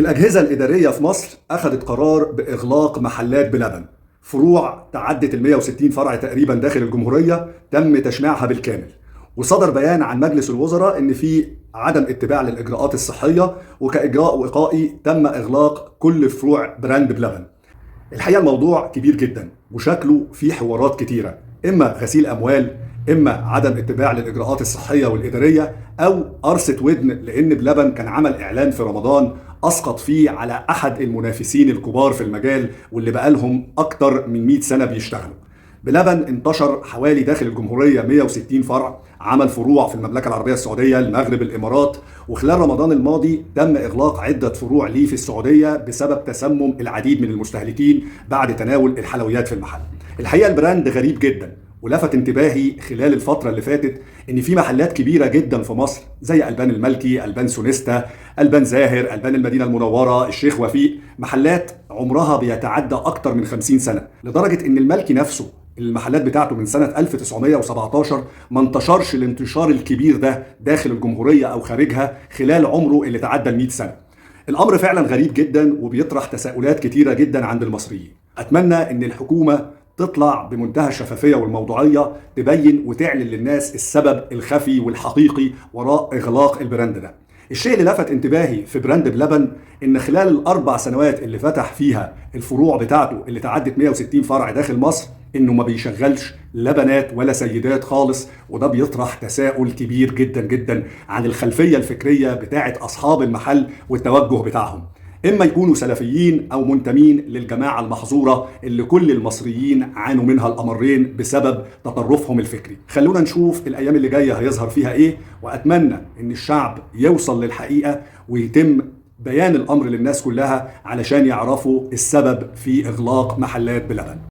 الأجهزة الإدارية في مصر أخذت قرار بإغلاق محلات بلبن، فروع تعدت ال 160 فرع تقريبا داخل الجمهورية تم تشميعها بالكامل. وصدر بيان عن مجلس الوزراء إن في عدم اتباع للإجراءات الصحية، وكإجراء وقائي تم إغلاق كل فروع brand بلبن. الحقيقة الموضوع كبير جدا وشكله فيه حوارات كتيرة، إما غسيل أموال، إما عدم اتباع للإجراءات الصحية والإدارية، أو قرصة ودن، لأن بلبن كان عمل إعلان في رمضان أسقط فيه على أحد المنافسين الكبار في المجال واللي بقالهم أكتر من 100 سنة بيشتغلوا. بلبن انتشر حوالي داخل الجمهورية 160 فرع، عمل فروع في المملكة العربية السعودية، المغرب، الإمارات، وخلال رمضان الماضي تم إغلاق عدة فروع ليه في السعودية بسبب تسمم العديد من المستهلكين بعد تناول الحلويات في المحل. الحقيقة ال brand غريب جدا، ولفت انتباهي خلال الفترة اللي فاتت إن في محلات كبيرة جدا في مصر زي ألبان الملكي، ألبان سونيستا، ألبان زاهر، ألبان المدينة المنورة، الشيخ وفيق، محلات عمرها بيتعدى أكتر من 50 سنة، لدرجة إن الملكي نفسه المحلات بتاعته من سنة 1917 ما انتشرش الانتشار الكبير ده داخل الجمهورية أو خارجها خلال عمره اللي تعدى ال 100 سنة. الأمر فعلا غريب جدا وبيطرح تساؤلات كتيرة جدا عند المصريين. أتمنى إن الحكومة تطلع بمنتهى الشفافية والموضوعية، تبين وتعلن للناس السبب الخفي والحقيقي وراء إغلاق ال brand ده. الشيء اللي لفت انتباهي في brand بلبن إن خلال ال4 سنوات اللي فتح فيها الفروع بتاعته اللي تعدت 160 فرع داخل مصر، إنه ما بيشغلش لا بنات ولا سيدات خالص، وده بيطرح تساؤل كبير جدا جدا عن الخلفية الفكرية بتاعت أصحاب المحل والتوجه بتاعهم، إما يكونوا سلفيين أو منتمين للجماعة المحظورة اللي كل المصريين عانوا منها الأمرين بسبب تطرفهم الفكري. خلونا نشوف الأيام اللي جاية هيظهر فيها إيه، وأتمنى إن الشعب يوصل للحقيقة ويتم بيان الأمر للناس كلها علشان يعرفوا السبب في إغلاق محلات بلبن.